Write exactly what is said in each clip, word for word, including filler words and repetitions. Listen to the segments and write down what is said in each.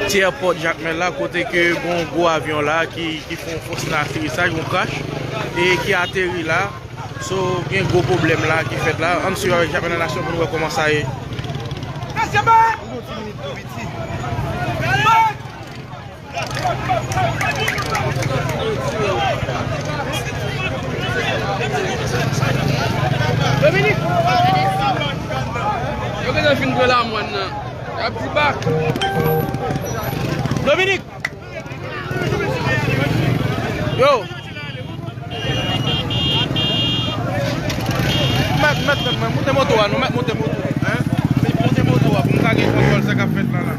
Se airport Jakmèl la, kote ke gon gwo avyon la ki, ki fè yon fòs nan aterisaj, yon crash, e ki ateri la. So, gen gwo pwoblèm la ki fèt la. Ann swiv avèk Jakmèl an aksyon pou nou wè kòman sa ye. Dominik! Yo gentan fin pran lamòn nan. Y ap di bak. Dominik! Yo! Mèt, mèt, mèt, mèt, moute moto a, nou mèt moute moto a, hein? Mèt moute moto a, pou m ka gen kontwòl sa k ap fèt la, la.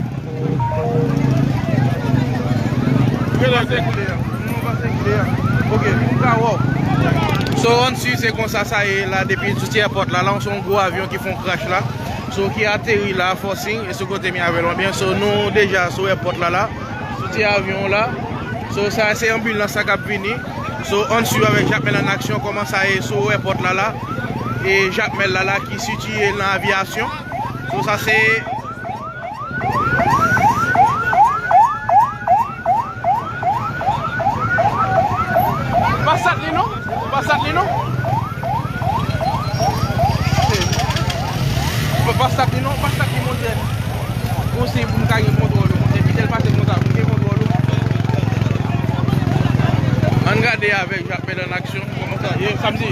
Gen lè se koulè a. Nou pase koulè a. Ok, pou m ka wè w. So, ann swiv, se konsa sa ye la, depi sou ti airport la, la, se yon gwo avyon ki fè yon crash la. So, ki ateri la, Fòsing, e sou kote m ye avè l, byen. So, nou deja sou airport la, la. Sou ti avyon la. So, sa se anbilans la k ap vini. So, ann swiv avèk Jakmèl an aksyon, kòman sa ye sou airport la la. E Jakmèl la la ki sitiye nan aviyasyon. So, sa se. Pa sat li non. Pa sat li non. Pa, pa sat li non, pa sat li, monchè. Pou si pou m ka gen kontwòl ou, monchè, pi lè l pase konsa, pou m gen kontwòl ou. Ann gade avèk Jakmèl an aksyon, kòman sa ye, samdi.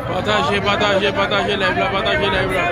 Pataje, pataje, pataje live la, pataje live la.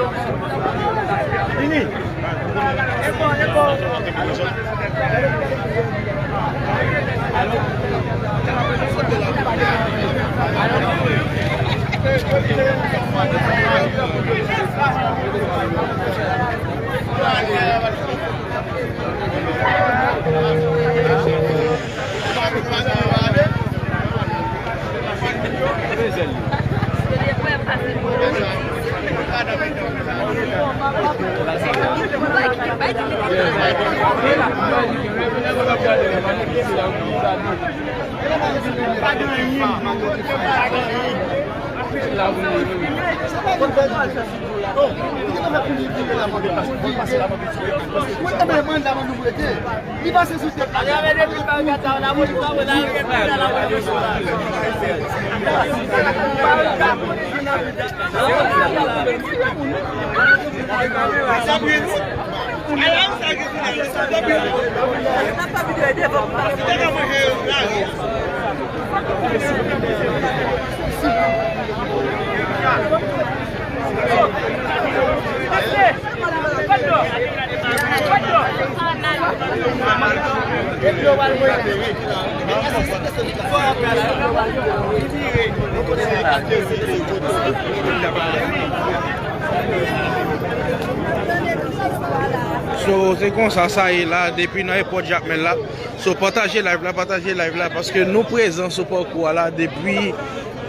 So, se konsa sa ye la, depi nan airport Jakmèl la. So, pataje live la, pataje live la, paske nou prezan sou pakou a la, depi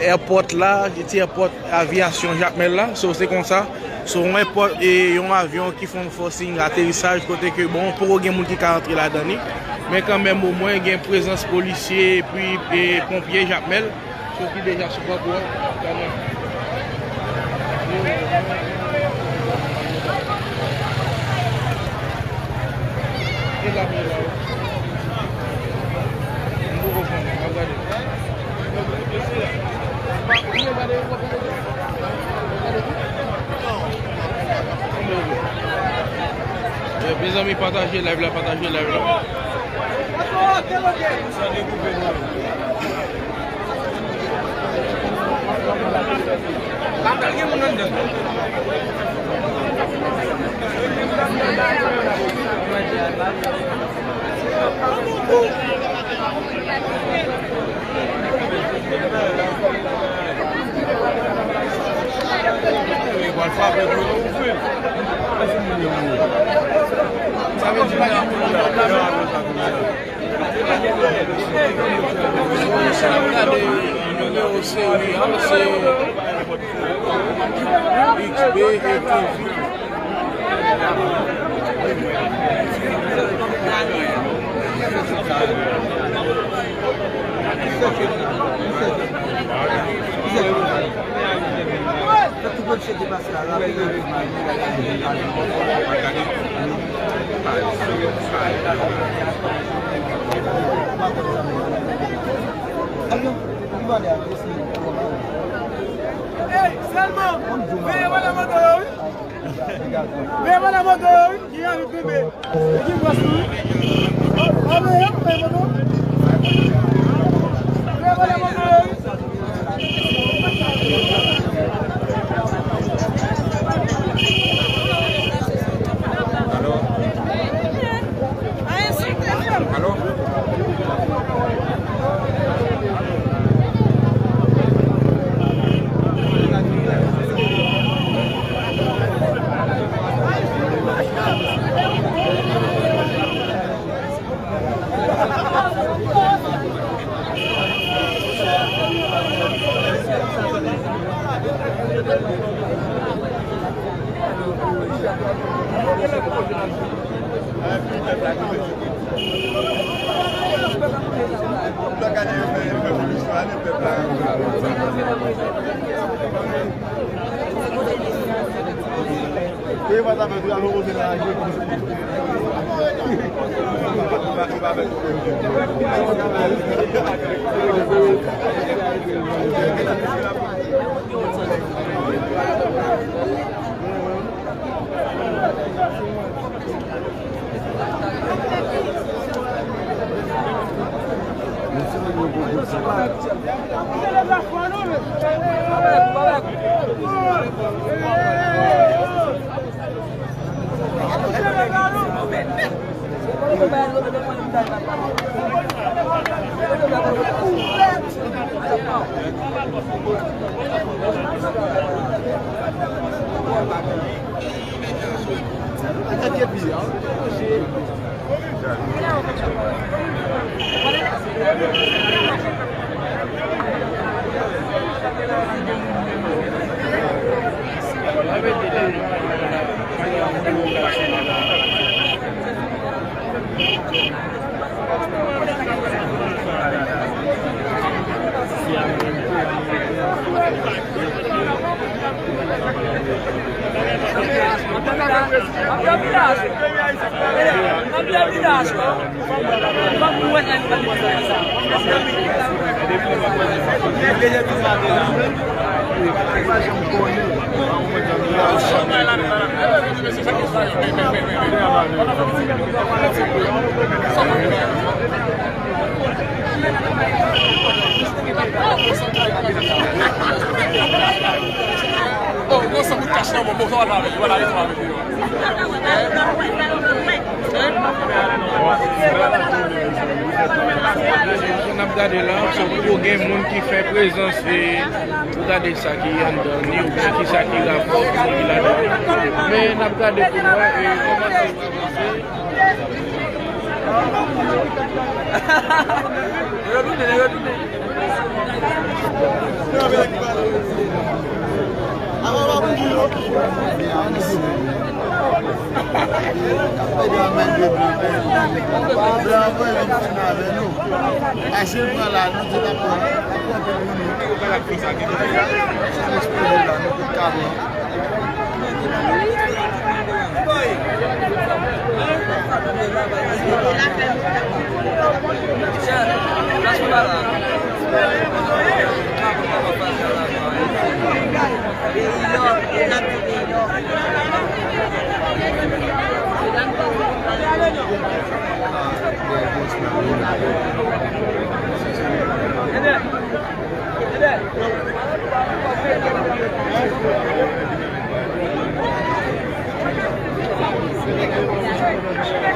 airport la, ti airport aviyasyon Jakmèl la. So, se konsa. So, yon airport, e, yon avyon ki fè yon forcing aterisaj, kote ke, bon, poko gen moun ki ka antre ladan li. Men kanmenm, omwen, gen prezans polisye, epi, e, ponpye Jakmèl. Soti deja sou pakou a. Gade. E la, e la. M poko konnen, m ap gade. Mezanmi, pataje live la, pataje live la. Gade nimewo seri a, se X B epi Hey, sèlman, veye wè la moto yo, wi. Veye wè la moto yo, wi. Ki anvi tonbe. Ki bòs nou, wi. Oh, oh, veye, veye moto. Veye wè la moto yo, wi. Alo? Alo? Oh, non, sa bout kach nan, bon, bon, sa va avèk, vwala, sa va avèk li. N ap gade la, so pou gen moun ki fè prezans, e, pou gade sa ki anndan ni oubyen ki sa ki rapò ki ladan. Men n ap gade pou n wè, e, kòman se. Yo tounen, yo tounen.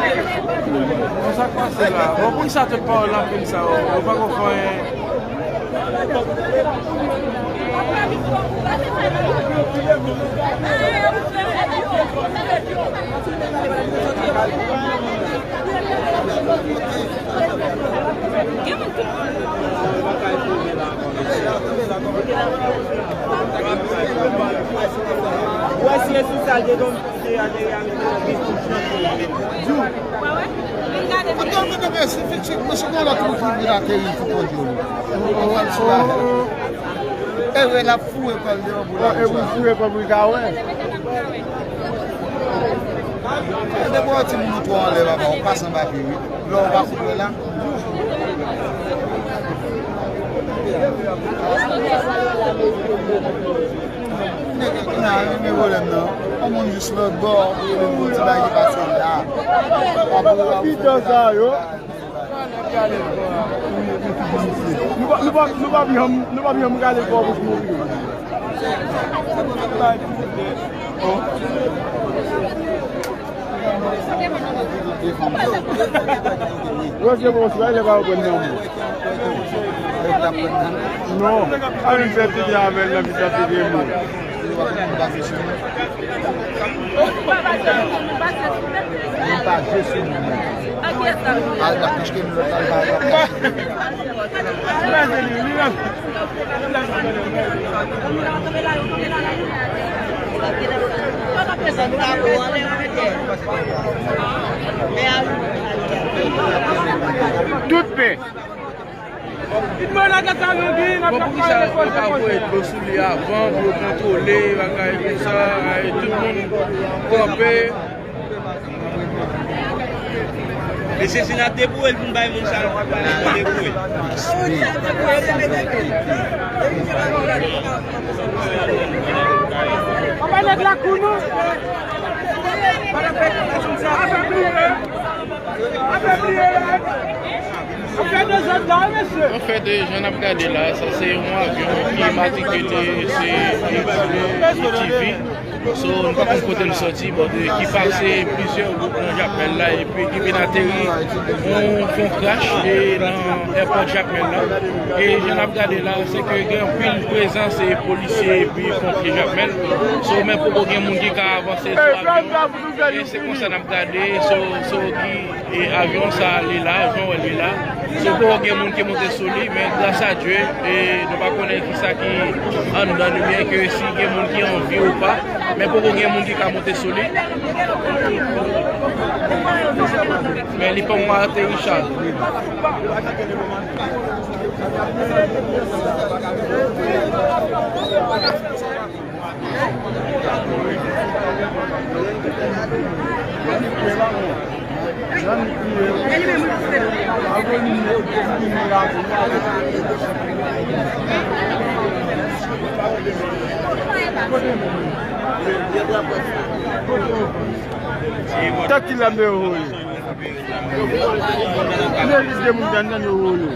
Bon, sa k pase la? Bon, poukisa tout pawòl anpil sa yo? Yo pa konn fè anyen. Ou wè si e sou sa l te donm. Kote w mete men si fi chik, men si gen lòt moun ki vin ateri sou kò djòl. E wè l ap foure kò l deyò pou l ap foure kò pou l ka wè. E depi w timoun ou twò anlè papa, ou pase anba pye wi. Lè w pa foure la. Nèg la, men pwoblèm nan. Yon moun jis lòt bò, yon moun ti bagay ki pase la. Pito sa yo. Nou pa, nou pa, nou pa janm, nou pa janm gade kò pou mouri. Wè se bon, se pa lè pa yo pran nan mwen. Non, a vin fè piti avè l nan pita piti moun. Yo pa jwe sou moun. Al pa plis ke nou lòt al pa. Tout pen. Bon, poukisa yo pa voye dlo sou li avan pou yo kontwole bagay konsa, tout moun kanpe? Mesye, si n ap deboure l pou n bay moun sa, nou pa deboure l. Anba nèg lakou nou. Afebliye. Afebliye. Anfèt, jan n ap gade la, sa se yon avyon ki matrikile, se X V. So, nou pa konn kote l sòti, but, ki pase plizyè wout nan Jakmèl la, epi ki vin ateri yon fon krach e nan èpòt Jakmèl la. E jan n ap gade la, se ke gen anpil prezans e polisye epi ponpye Jakmèl. So, men poko gen moun ki ka avanse sou avyon. E se konsa n ap gade, so, so ki E avyon sa a, li la, jan w wè l, li la. So, poko gen moun ki monte sou li, men gras a Dye, e nou pa konnen kisa ki anndan li, byen ke si gen moun ki an vi ou pa, men poko gen moun ki ka monte sou li. Men li poko ateri, Richard. Takil la, men woy. Gen lis de moun ki anndan yo woyo.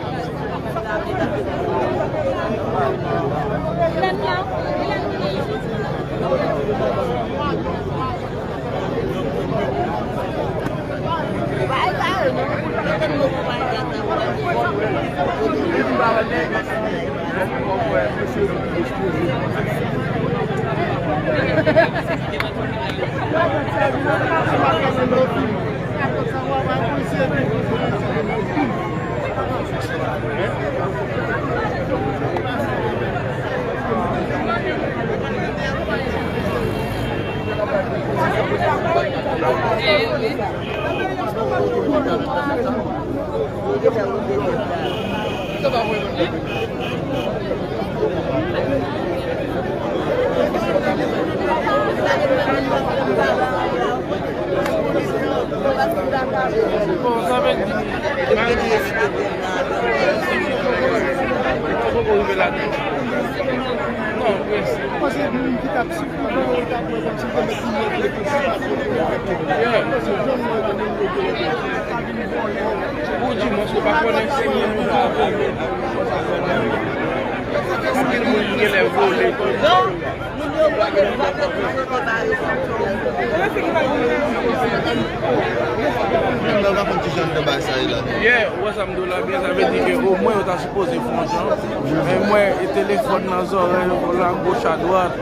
Pou di mwen, se pa konnen se moun ki pa konnen. Anpil moun ki genlè vole. Menm lè w pa konn ki jan de bagay sa ye la. Yeah, ou wè sa m di w la byen, sa vle di ke omwen yo ta sipoze fè yon jan. Men mwen, e telefòn nan zòrèy yo la, goch a dwat.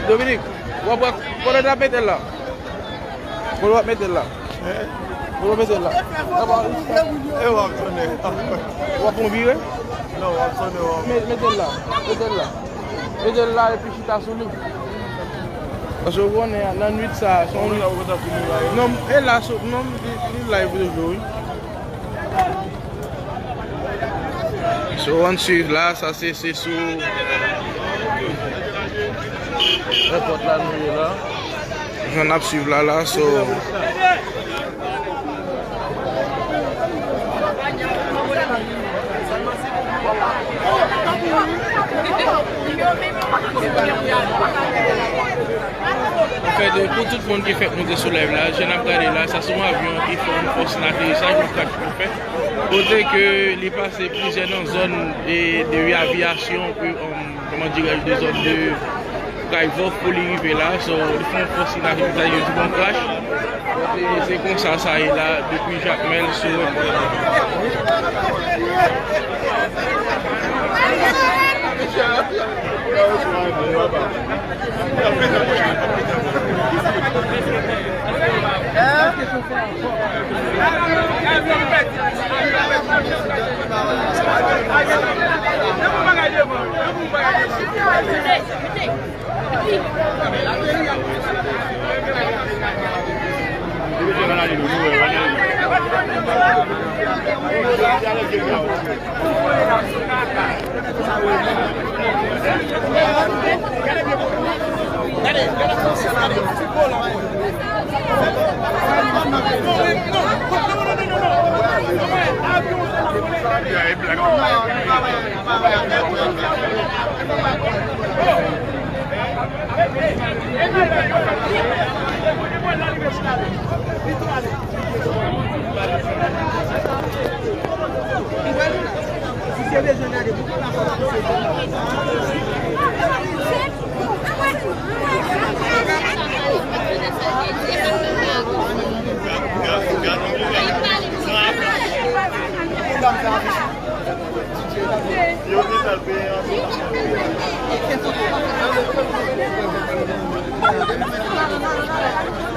Dominique, w ap wè kote n ap mete l la. Kote w ap mete l la. Kote w ap mete l la. E w ap tounen. W ap fè yon vire? Non, w ap tounen, w ap. Me-, mete l la. Mete l la. Mete l la epi chita sou li. Paske w konnen, nan nwit sa, se yon nwit. Non, e la, sou, non, li, li live toujou, wi. So, ann swiv la, sa se, se sou èpòt la nou ye la. Jan n ap swiv la, la, so. Anfèt, pou tout moun ki fèk moute sou live la, jan n ap gade la, sa se yon avyon ki fè yon fo aterisaj, yon crash ki fèt. Kote ke li pase plizyè nan zòn de, de avyasyon, pou, um, kòman dirèj, de zòn de Skyvòf pou li rive la. So, li fè yon fo aterisaj, yo di bon crash. Kote se konsa sa ye la, depi Jakmèl sou èpòt la.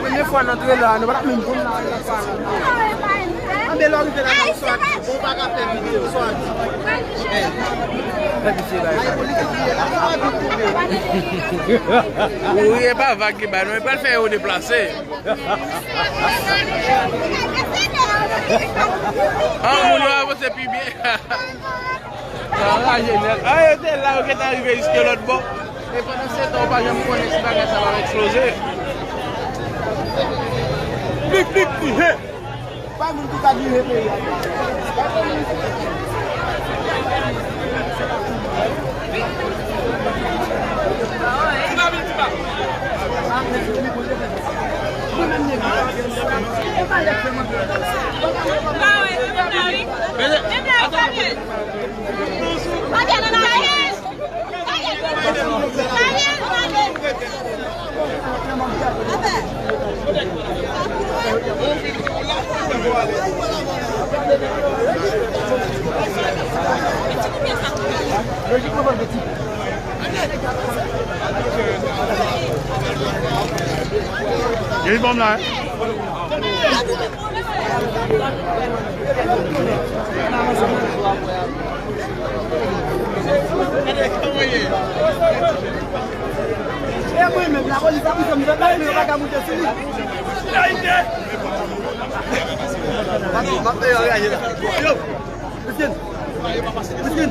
Premye fwa n antre la, nou pa t ap menm konn la, ann fwa. Anben lè w rive la, n ap sòti. Ou pa ka fè videyo, sòti. Fè pitye la. Ou ri, e pa vag li bay, non, e pral fè yo deplase. Ah, moun yo avanse pi byen. Sa anraje nèt. Ah, yo te la, yo gentan rive jiske lòt bò. E pandan se tan, ou pa janm konnen si bagay sa va eksploze. Plik, plik, plik, he! Pa moun ki ka dirije peyi a. Gen bòm la, hein? E mwen menm, lapolis ap moute, m fè bagay, men yo pa ka moute sou li. M ap, m ap fè yo anraje la. Yo! Miskin! Miskin!